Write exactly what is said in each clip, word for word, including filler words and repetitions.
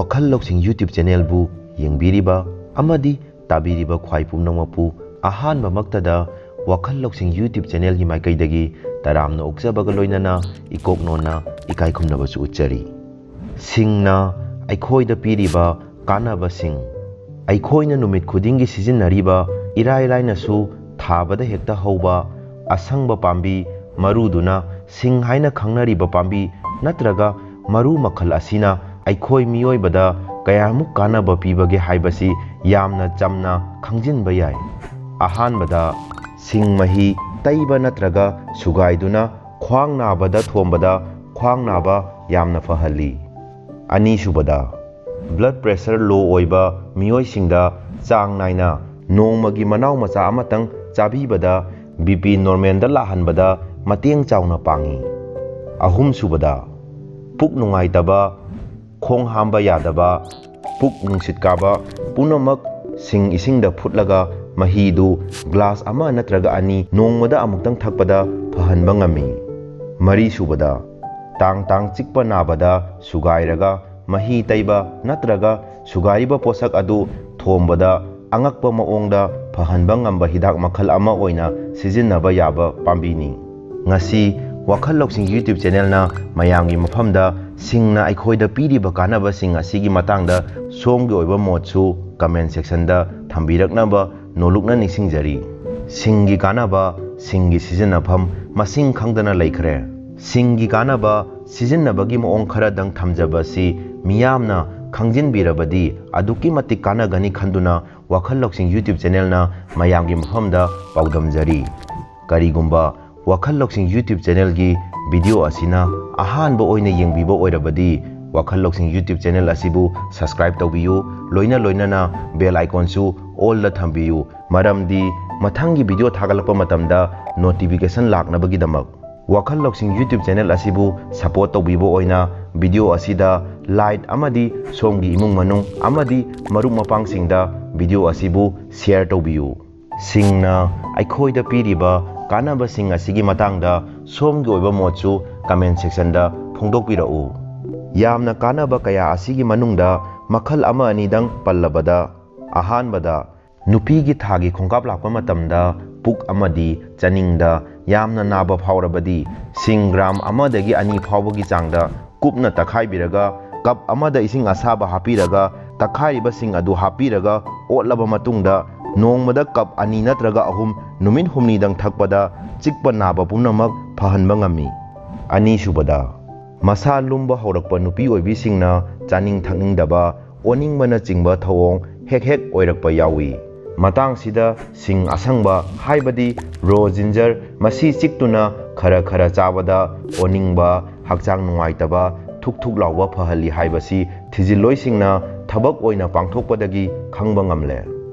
ꯋꯥꯈꯜ ꯂꯧꯁꯤꯡ YouTube ꯆꯦꯅꯦꯜꯕꯨ ꯌꯦꯡꯕꯤꯔꯤꯕ ꯑꯃꯗꯤ ꯇꯥꯕꯤꯔꯤꯕ ꯈ꯭ꯋꯥꯏ ꯄꯨꯝꯅꯃꯛꯄꯨ ꯑꯍꯥꯟꯕꯃꯛꯇꯗ ꯋꯥꯈꯜ ꯂꯧꯁꯤꯡ YouTube ꯆꯦꯅꯦꯜꯒꯤ ꯃꯥꯏꯀꯩꯗꯒꯤ ꯇꯔꯥꯝꯅ ꯑꯣꯛꯆꯕꯒ ꯂꯣꯏꯅꯅ ꯏꯀꯣꯛ ꯅꯣꯟꯅ ꯏꯀꯥꯏ ꯈꯨꯝꯅꯕꯁꯨ ꯎꯠꯆꯔꯤ꯫ ꯁꯤꯡꯅ ꯑꯩꯈꯣꯏꯗ ꯄꯤꯔꯤꯕ ꯀꯥꯟꯅꯕꯁꯤꯡ꯫ ꯑꯩꯈꯣꯏꯅ ꯅꯨꯃꯤꯠ ꯈꯨꯗꯤꯡꯒꯤ ꯁꯤꯖꯤꯟꯅꯔꯤꯕ ꯏꯔꯥꯏ ꯂꯥꯏꯅꯁꯨ ꯊꯥꯕꯗ ꯍꯦꯛꯇ ꯍꯧꯕ ꯑꯁꯪꯕ ꯄꯥꯝꯕꯤ, ꯃꯔꯨꯗꯨꯅ ꯁꯤꯡ ꯍꯥꯏꯅ ꯈꯪꯅꯔꯤꯕ ꯄꯥꯝꯕꯤ ꯅꯠꯇ꯭ꯔꯒ ꯃꯔꯨ ꯃꯈꯜ ꯑꯁꯤꯅ ꯑꯩꯈꯣꯏ ꯃꯤꯑꯣꯏꯕꯗ ꯀꯌꯥꯃꯨꯛ ꯀꯥꯟꯅꯕ ꯄꯤꯕꯒꯦ ꯍꯥꯏꯕꯁꯤ ꯌꯥꯝꯅ ꯆꯝꯅ ꯈꯪꯖꯤꯟꯕ ꯌꯥꯏ꯫ ꯑꯍꯥꯟꯕꯗ, ꯁꯤꯡ ꯃꯍꯤ ꯇꯩꯕ ꯅꯠꯇ꯭ꯔꯒ ꯁꯨꯒꯥꯏꯗꯨꯅ ꯈ꯭ꯋꯥꯡ ꯅꯥꯕꯗ ꯊꯣꯝꯕꯗ ꯈ꯭ꯋꯥꯡ ꯅꯥꯕ ꯌꯥꯝꯅ ꯐꯍꯜꯂꯤ꯫ ꯑꯅꯤꯁꯨꯕꯗ, blood pressure low ꯑꯣꯏꯕ ꯃꯤꯑꯣꯏꯁꯤꯡꯗ ꯆꯥꯡ ꯅꯥꯏꯅ ꯅꯣꯡꯃꯒꯤ ꯃꯅꯥꯎ ꯃꯆꯥ ꯑꯃꯇꯪ ꯆꯥꯕꯤꯕꯗ B P normalꯗ ꯂꯥꯛꯍꯟꯕꯗ ꯃꯇꯦꯡ ꯆꯥꯎꯅ ꯄꯥꯡꯏ꯫ ꯑꯍꯨꯝꯁꯨꯕꯗ, ꯄꯨꯛ ꯅꯨꯡꯉꯥꯏꯇꯕ, ꯈꯣꯡ ꯍꯥꯝꯕ ꯌꯥꯗꯕ, ꯄꯨꯛ ꯅꯨꯡꯁꯤꯠ ꯀꯥꯕ ꯄꯨꯝꯅꯃꯛ ꯁꯤꯡ ꯏꯁꯤꯡꯗ ꯐꯨꯠꯂꯒ ꯃꯍꯤꯗꯨ glass ꯑꯃ ꯅꯠꯇ꯭ꯔꯒ ꯑꯅꯤ ꯅꯣꯡꯃꯗ ꯑꯃꯨꯛꯇꯪ ꯊꯛꯄꯗ ꯐꯍꯟꯕ ꯉꯝꯃꯤ꯫ ꯃꯔꯤꯁꯨꯕꯗ, ꯇꯥꯡ ꯇꯥꯡ ꯆꯤꯛꯄ ꯅꯥꯕꯗ ꯁꯨꯒꯥꯏꯔꯒ ꯃꯍꯤ ꯇꯩꯕ ꯅꯠꯇ꯭ꯔꯒ ꯁꯨꯒꯥꯏꯔꯤꯕ ꯄꯣꯠꯁꯛ ꯑꯗꯨ ꯊꯣꯝꯕꯗ ꯑꯉꯛꯄ ꯃꯑꯣꯡꯗ ꯐꯍꯟꯕ ꯉꯝꯕ ꯍꯤꯗꯥꯛ ꯃꯈꯜ ꯑꯃ ꯑꯣꯏꯅ ꯁꯤꯖꯤꯟꯅꯕ ꯌꯥꯕ ꯄꯥꯝꯕꯤꯅꯤ꯫ ꯉꯁꯤ ꯋꯥꯈꯜ ꯂꯧꯁꯤꯡ YouTube ꯆꯦꯅꯦꯜꯅ ꯃꯌꯥꯝꯒꯤ ꯃꯐꯝꯗ ꯁꯤꯡꯅ ꯑꯩꯈꯣꯏꯗ ꯄꯤꯔꯤꯕ ꯀꯥꯟꯅꯕꯁꯤꯡ ꯑꯁꯤꯒꯤ ꯃꯇꯥꯡꯗ ꯁꯣꯝꯒꯤ ꯑꯣꯏꯕ ꯃꯣꯠꯁꯨ comment sectionꯗ ꯊꯝꯕꯤꯔꯛꯅꯕ ꯅꯣꯂꯨꯛꯅ ꯅꯤꯡꯁꯤꯡꯖꯔꯤ꯫ ꯁꯤꯡꯒꯤ ꯀꯥꯟꯅꯕ, ꯁꯤꯡꯒꯤ ꯁꯤꯖꯤꯟꯅꯐꯝ ꯃꯁꯤꯡ ꯈꯪꯗꯅ ꯂꯩꯈ꯭ꯔꯦ꯫ ꯁꯤꯡꯒꯤ ꯀꯥꯟꯅꯕ ꯁꯤꯖꯤꯟꯅꯕꯒꯤ ꯃꯑꯣꯡ ꯈꯔꯗꯪ ꯊꯝꯖꯕꯁꯤ ꯃꯤꯌꯥꯝꯅ ꯈꯪꯖꯤꯟꯕꯤꯔꯕꯗꯤ ꯑꯗꯨꯛꯀꯤ ꯃꯇꯤꯛ ꯀꯥꯟꯅꯒꯅꯤ ꯈꯟꯗꯨꯅ ꯋꯥꯈꯜ ꯂꯧꯁꯤꯡ YouTube ꯆꯦꯅꯦꯜꯅ ꯃꯌꯥꯝꯒꯤ ꯃꯐꯝꯗ ꯄꯥꯎꯗꯝꯖꯔꯤ꯫ ꯀꯔꯤꯒꯨꯝꯕ ꯋꯥꯈꯜ ꯂꯧꯁꯤꯡ YouTube ꯆꯦꯅꯦꯜꯒꯤ video ꯑꯁꯤꯅ ꯑꯍꯥꯟꯕ ꯑꯣꯏꯅ ꯌꯦꯡꯕꯤꯕ ꯑꯣꯏꯔꯕꯗꯤ ꯋꯥꯈꯜ ꯂꯧꯁꯤꯡ YouTube ꯆꯦꯅꯦꯜ ꯑꯁꯤꯕꯨ subscribe ꯇꯧꯕꯤꯌꯨ, ꯂꯣꯏꯅ ꯂꯣꯏꯅꯅ bell iconꯁꯨ allꯗ ꯊꯝꯕꯤꯌꯨ, ꯃꯔꯝꯗꯤ ꯃꯊꯪꯒꯤ video ꯊꯥꯒꯠꯂꯛꯄ ꯃꯇꯝꯗ notification ꯂꯥꯛꯅꯕꯒꯤꯗꯃꯛ꯫ ꯋꯥꯈꯜ ꯂꯧꯁꯤꯡ YouTube ꯆꯦꯅꯦꯜ ꯑꯁꯤꯕꯨ support ꯇꯧꯕꯤꯕ ꯑꯣꯏꯅ video ꯑꯁꯤꯗ like ꯑꯃꯗꯤ ꯁꯣꯝꯒꯤ ꯏꯃꯨꯡ ꯃꯅꯨꯡ ꯑꯃꯗꯤ ꯃꯔꯨꯞ ꯃꯄꯥꯡꯁꯤꯡꯗ video ꯑꯁꯤꯕꯨ share ꯇꯧꯕꯤꯌꯨ꯫ ꯁꯤꯡꯅ ꯑꯩꯈꯣꯏꯗ ꯄꯤꯔꯤꯕ ꯀꯥꯟꯅꯕꯁꯤꯡ ꯑꯁꯤꯒꯤ ꯃꯇꯥꯡꯗ ꯁꯣꯝꯒꯤ ꯑꯣꯏꯕ ꯃꯣꯠꯁꯨ comment sectionꯗ ꯐꯣꯡꯗꯣꯛꯄꯤꯔꯛꯎ꯫ ꯌꯥꯝꯅ ꯀꯥꯟꯅꯕ ꯀꯌꯥ ꯑꯁꯤꯒꯤ ꯃꯅꯨꯡꯗ ꯃꯈꯜ ꯑꯃ ꯑꯅꯤꯗꯪ ꯄꯜꯂꯕꯗ, ꯑꯍꯥꯟꯕꯗ, ꯅꯨꯄꯤꯒꯤ ꯊꯥꯒꯤ ꯈꯣꯡꯀꯥꯞ ꯂꯥꯛꯄ ꯃꯇꯝꯗ ꯄꯨꯛ ꯑꯃꯗꯤ ꯆꯥꯅꯤꯡꯗ ꯌꯥꯝꯅ ꯅꯥꯕ ꯐꯥꯎꯔꯕꯗꯤ, ꯁꯤꯡ ꯒ꯭ꯔꯥꯝ ꯑꯃꯗꯒꯤ ꯑꯅꯤ ꯐꯥꯎꯕꯒꯤ ꯆꯥꯡꯗ ꯀꯨꯞꯅ ꯇꯛꯈꯥꯏꯕꯤꯔꯒ, ꯀꯞ ꯑꯃꯗ ꯏꯁꯤꯡ ꯑꯁꯥꯕ ꯍꯥꯞꯄꯤꯔꯒ, ꯇꯛꯈꯥꯏꯔꯤꯕ ꯁꯤꯡ ꯑꯗꯨ ꯍꯥꯞꯄꯤꯔꯒ ꯑꯣꯠꯂꯕ ꯃꯇꯨꯡꯗ, ꯅꯣꯡꯃꯗ ꯀꯞ ꯑꯅꯤ ꯅꯠꯇ꯭ꯔꯒ ꯑꯍꯨꯝ ꯅꯨꯃꯤꯠ ꯍꯨꯝꯅꯤꯗꯪ ꯊꯛꯄꯗ, ꯆꯤꯛꯄ ꯅꯥꯕ ꯄꯨꯝꯅꯃꯛ ꯐꯍꯟꯕ ꯉꯝꯃꯤ꯫ ꯑꯅꯤꯁꯨꯕꯗ, ꯃꯁꯥ ꯂꯨꯝꯕ ꯍꯧꯔꯛꯄ ꯅꯨꯄꯤ ꯑꯣꯏꯕꯤꯁꯤꯡꯅ ꯆꯥꯅꯤꯡ ꯊꯛꯅꯤꯡꯗꯕ, ꯑꯣꯅꯤꯡꯕꯅꯆꯤꯡꯕ ꯊꯧꯑꯣꯡ ꯍꯦꯛ ꯍꯦꯛ ꯑꯣꯏꯔꯛꯄ ꯌꯥꯎꯏ꯫ ꯃꯇꯥꯡꯁꯤꯗ ꯁꯤꯡ ꯑꯁꯪꯕ, ꯍꯥꯏꯕꯗꯤ ꯔꯣ ꯖꯤꯟꯖꯔ, ꯃꯁꯤ ꯆꯤꯛꯇꯨꯅ ꯈꯔ ꯈꯔ ꯆꯥꯕꯗ ꯑꯣꯅꯤꯡꯕ, ꯍꯛꯆꯥꯡ ꯅꯨꯡꯉꯥꯏꯇꯕ, ꯊꯨꯛ ꯊꯨꯛ ꯂꯥꯎꯕ ꯐꯍꯜꯂꯤ ꯍꯥꯏꯕꯁꯤ ꯊꯤꯖꯤꯜꯂꯣꯏꯁꯤꯡꯅ ꯊꯕꯛ ꯑꯣꯏꯅ ꯄꯥꯡꯊꯣꯛꯄꯗꯒꯤ ꯈꯪꯕ ꯉꯝꯂꯦ꯫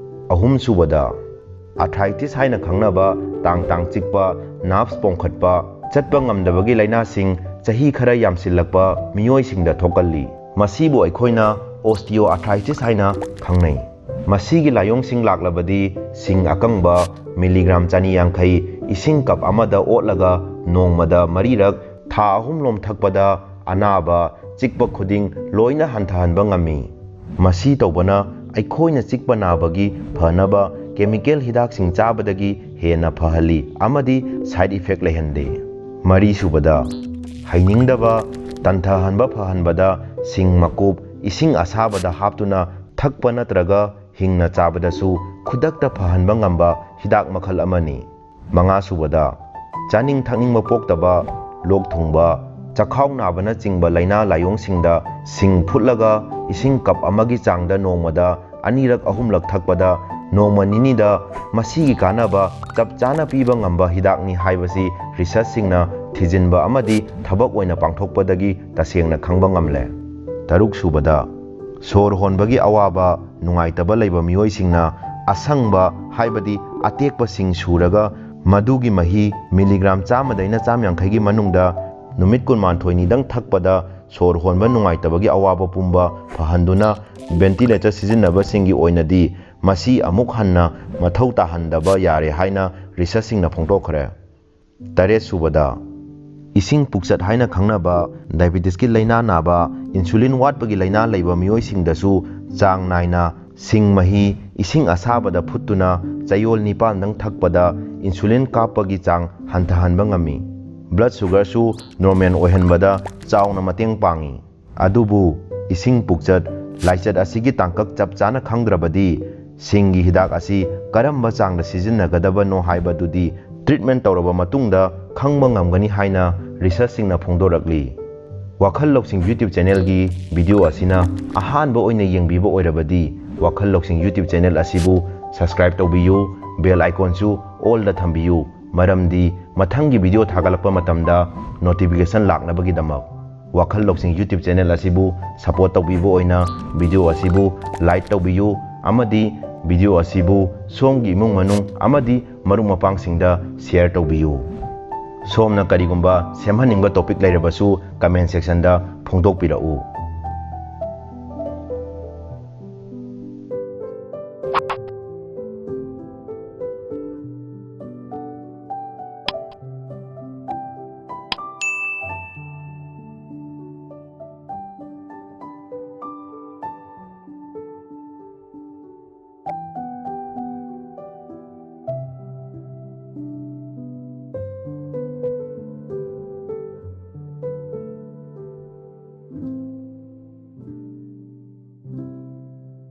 ꯑꯍꯨꯝꯁꯨꯕꯗ, ꯑꯥꯔꯊ꯭ꯔꯥꯏꯇꯤꯁ ꯍꯥꯏꯅ ꯈꯪꯅꯕ ꯇꯥꯡ ꯇꯥꯡ ꯆꯤꯛꯄ, ꯅꯥꯔꯚꯁ ꯄꯣꯝꯈꯠꯄ, ꯆꯠꯄ ꯉꯝꯗꯕꯒꯤ ꯂꯥꯏꯅꯥꯁꯤꯡ ꯆꯍꯤ ꯈꯔ ꯌꯥꯝꯁꯤꯜꯂꯛꯄ ꯃꯤꯑꯣꯏꯁꯤꯡꯗ ꯊꯣꯛꯀꯜꯂꯤ꯫ ꯃꯁꯤꯕꯨ ꯑꯩꯈꯣꯏꯅ ꯑꯣꯁꯇꯤꯑꯣꯑꯥꯔꯊ꯭ꯔꯥꯏꯇꯤꯁ ꯍꯥꯏꯅ ꯈꯪꯅꯩ꯫ ꯃꯁꯤꯒꯤ ꯂꯥꯏꯑꯣꯡꯁꯤꯡ ꯂꯥꯛꯂꯕꯗꯤ, ꯁꯤꯡ ꯑꯀꯪꯕ ꯃꯤꯂꯤꯒ꯭ꯔꯥꯝ ꯆꯅꯤ ꯌꯥꯡꯈꯩ ꯏꯁꯤꯡ ꯀꯞ ꯑꯃꯗ ꯑꯣꯠꯂꯒ ꯅꯣꯡꯃꯗ ꯃꯔꯤꯔꯛ ꯊꯥ ꯑꯍꯨꯝꯂꯣꯝ ꯊꯛꯄꯗ, ꯑꯅꯥꯕ ꯆꯤꯛꯄ ꯈꯨꯗꯤꯡ ꯂꯣꯏꯅ ꯍꯟꯊꯍꯟꯕ ꯉꯝꯃꯤ꯫ ꯃꯁꯤ ꯇꯧꯕꯅ ꯑꯩꯈꯣꯏꯅ ꯆꯤꯛꯄ ꯅꯥꯕꯒꯤ ꯐꯅꯕ ꯀꯦꯃꯤꯀꯦꯜ ꯍꯤꯗꯥꯛꯁꯤꯡ ꯆꯥꯕꯗꯒꯤ ꯍꯦꯟꯅ ꯐꯍꯜꯂꯤ ꯑꯃꯗꯤ ꯁꯥꯏꯗ ꯏꯐꯦꯛ ꯂꯩꯍꯟꯗꯦ꯫ ꯃꯔꯤꯁꯨꯕꯗ, ꯍꯩꯅꯤꯡꯗꯕ ꯇꯟꯊꯍꯟꯕ ꯐꯍꯟꯕꯗ, ꯁꯤꯡ ꯃꯀꯨꯞ ꯏꯁꯤꯡ ꯑꯁꯥꯕꯗ ꯍꯥꯞꯇꯨꯅ ꯊꯛꯄ ꯅꯠꯇ꯭ꯔꯒ ꯍꯤꯡꯅ ꯆꯥꯕꯗꯁꯨ ꯈꯨꯗꯛꯇ ꯐꯍꯟꯕ ꯉꯝꯕ ꯍꯤꯗꯥꯛ ꯃꯈꯜ ꯑꯃꯅꯤ꯫ ꯃꯉꯥꯁꯨꯕꯗ, ꯆꯥꯅꯤꯡ ꯊꯛꯅꯤꯡꯕ ꯄꯣꯛꯇꯕ, ꯂꯣꯛ ꯊꯨꯡꯕ, ꯆꯈꯥꯎ ꯅꯥꯕꯅꯆꯤꯡꯕ ꯂꯥꯏꯅꯥ ꯂꯥꯏꯑꯣꯡꯁꯤꯡꯗ ꯁꯤꯡ ꯐꯨꯠꯂꯒ ꯏꯁꯤꯡ ꯀꯞ ꯑꯃꯒꯤ ꯆꯥꯡꯗ ꯅꯣꯡꯃꯗ ꯑꯅꯤꯔꯛ ꯑꯍꯨꯝꯂꯛ ꯊꯛꯄꯗ, ꯅꯣꯡꯃ ꯅꯤꯅꯤꯗ ꯃꯁꯤꯒꯤ ꯀꯥꯟꯅꯕ ꯆꯞ ꯆꯥꯅ ꯄꯤꯕ ꯉꯝꯕ ꯍꯤꯗꯥꯛꯅꯤ ꯍꯥꯏꯕꯁꯤ ꯔꯤꯁꯔꯆꯁꯤꯡꯅ ꯊꯤꯖꯤꯟꯕ ꯑꯃꯗꯤ ꯊꯕꯛ ꯑꯣꯏꯅ ꯄꯥꯡꯊꯣꯛꯄꯗꯒꯤ ꯇꯁꯦꯡꯅ ꯈꯪꯕ ꯉꯝꯂꯦ꯫ ꯇꯔꯨꯛꯁꯨꯕꯗ, ꯁꯣꯔ ꯍꯣꯟꯕꯒꯤ ꯑꯋꯥꯕ, ꯅꯨꯡꯉꯥꯏꯇꯕ ꯂꯩꯕ ꯃꯤꯑꯣꯏꯁꯤꯡꯅ ꯑꯁꯪꯕ, ꯍꯥꯏꯕꯗꯤ ꯑꯇꯦꯛꯄꯁꯤꯡ ꯁꯨꯔꯒ ꯃꯗꯨꯒꯤ ꯃꯍꯤ ꯃꯤꯂꯤꯒ꯭ꯔꯥꯝ ꯆꯥꯝꯃꯗꯩꯅ ꯆꯥꯝ ꯌꯥꯡꯈꯩꯒꯤ ꯃꯅꯨꯡꯗ ꯅꯨꯃꯤꯠ ꯀꯨꯟꯃꯥꯊꯣꯏꯅꯤꯗꯪ ꯊꯛꯄꯗ ꯁꯣꯔ ꯍꯣꯟꯕ ꯅꯨꯡꯉꯥꯏꯇꯕꯒꯤ ꯑꯋꯥꯕ ꯄꯨꯝꯕ ꯐꯍꯟꯗꯨꯅ, ꯚꯦꯟꯇꯤꯂꯦꯇꯔ ꯁꯤꯖꯤꯟꯅꯕꯁꯤꯡꯒꯤ ꯑꯣꯏꯅꯗꯤ ꯃꯁꯤ ꯑꯃꯨꯛ ꯍꯟꯅ ꯃꯊꯧ ꯇꯥꯍꯟꯗꯕ ꯌꯥꯔꯦ ꯍꯥꯏꯅ ꯔꯤꯁꯔꯆꯁꯤꯡꯅ ꯐꯣꯡꯗꯣꯛꯈ꯭ꯔꯦ꯫ ꯇꯔꯦꯠꯁꯨꯕꯗ, ꯏꯁꯤꯡ ꯄꯨꯛꯆꯠ ꯍꯥꯏꯅ ꯈꯪꯅꯕ ꯗꯥꯏꯕꯤꯇꯤꯁꯀꯤ ꯂꯥꯏꯅꯥ ꯅꯥꯕ, ꯏꯟꯁꯨꯂꯤꯟ ꯋꯥꯠꯄꯒꯤ ꯂꯥꯏꯅꯥ ꯂꯩꯕ ꯃꯤꯑꯣꯏꯁꯤꯡꯗꯁꯨ ꯆꯥꯡ ꯅꯥꯏꯅ ꯁꯤꯡ ꯃꯍꯤ ꯏꯁꯤꯡ ꯑꯁꯥꯕꯗ ꯐꯨꯠꯇꯨꯅ ꯆꯌꯣꯜ ꯅꯤꯄꯥꯟꯗꯪ ꯊꯛꯄꯗ ꯏꯟꯁꯨꯂꯤꯟ ꯀꯥꯞꯄꯒꯤ ꯆꯥꯡ ꯍꯟꯊꯍꯟꯕ ꯉꯝꯃꯤ꯫ ꯕ꯭ꯂꯗ ꯁꯨꯒꯔꯁꯨ ꯅꯣꯔꯃꯦꯜ ꯑꯣꯏꯍꯟꯕꯗ ꯆꯥꯎꯅ ꯃꯇꯦꯡ ꯄꯥꯡꯏ꯫ ꯑꯗꯨꯕꯨ ꯏꯁꯤꯡ ꯄꯨꯛꯆꯠ ꯂꯥꯏꯆꯠ ꯑꯁꯤꯒꯤ ꯇꯥꯡꯀꯛ ꯆꯞ ꯆꯥꯅ ꯈꯪꯗ꯭ꯔꯕꯗꯤ ꯁꯤꯡꯒꯤ ꯍꯤꯗꯥꯛ ꯑꯁꯤ ꯀꯔꯝꯕ ꯆꯥꯡꯗ ꯁꯤꯖꯤꯟꯅꯒꯗꯕꯅꯣ ꯍꯥꯏꯕꯗꯨꯗꯤ ꯇ꯭ꯔꯤꯠꯃꯦꯟ ꯇꯧꯔꯕ ꯃꯇꯨꯡꯗ ꯈꯪꯕ ꯉꯝꯒꯅꯤ ꯍꯥꯏꯅ ꯔꯤꯁꯔꯆꯁꯤꯡꯅ ꯐꯣꯡꯗꯣꯔꯛꯂꯤ꯫ ꯋꯥꯈꯜ ꯂꯧꯁꯤꯡ YouTube ꯆꯦꯅꯦꯜꯒꯤ ꯚꯤꯗꯤꯑꯣ ꯑꯁꯤꯅ ꯑꯍꯥꯟꯕ ꯑꯣꯏꯅ ꯌꯦꯡꯕꯤꯕ ꯑꯣꯏꯔꯕꯗꯤ ꯋꯥꯈꯜ ꯂꯧꯁꯤꯡ YouTube ꯆꯦꯅꯦꯜ ꯑꯁꯤꯕꯨ ꯁꯕꯁꯀ꯭ꯔꯥꯏꯕ ꯇꯧꯕꯤꯌꯨ, ꯕꯦꯜ ꯑꯥꯏꯀꯣꯟꯁꯨ ꯑꯣꯜꯗ ꯊꯝꯕꯤꯌꯨ, ꯃꯔꯝꯗꯤ ꯃꯊꯪꯒꯤ ꯚꯤꯗꯤꯑꯣ ꯊꯥꯒꯠꯂꯛꯄ ꯃꯇꯝꯗ ꯅꯣꯇꯤꯐꯤꯀꯦꯁꯟ ꯂꯥꯛꯅꯕꯒꯤꯗꯃꯛ꯫ ꯋꯥꯈꯜ ꯂꯧꯁꯤꯡ YouTube ꯆꯦꯅꯦꯜ ꯑꯁꯤꯕꯨ ꯁꯄꯣꯔꯠ ꯇꯧꯕꯤꯕ ꯑꯣꯏꯅ ꯚꯤꯗꯤꯑꯣ ꯑꯁꯤꯕꯨ ꯂꯥꯏꯛ ꯇꯧꯕꯤꯌꯨ ꯑꯃꯗꯤ ꯚꯤꯗꯤꯑꯣ ꯑꯁꯤꯕꯨ ꯁꯣꯝꯒꯤ ꯏꯃꯨꯡ ꯃꯅꯨꯡ ꯑꯃꯗꯤ ꯃꯔꯨꯞ ꯃꯄꯥꯡꯁꯤꯡꯗ ꯁꯤꯌꯔ ꯇꯧꯕꯤꯌꯨ꯫ ꯁꯣꯝꯅ ꯀꯔꯤꯒꯨꯝꯕ ꯁꯦꯝꯍꯟꯅꯤꯡꯕ ꯇꯣꯄꯤꯛ ꯂꯩꯔꯕꯁꯨ ꯀꯃꯦꯟ ꯁꯦꯛꯁꯟꯗ ꯐꯣꯡꯗꯣꯛꯄꯤꯔꯛꯎ꯫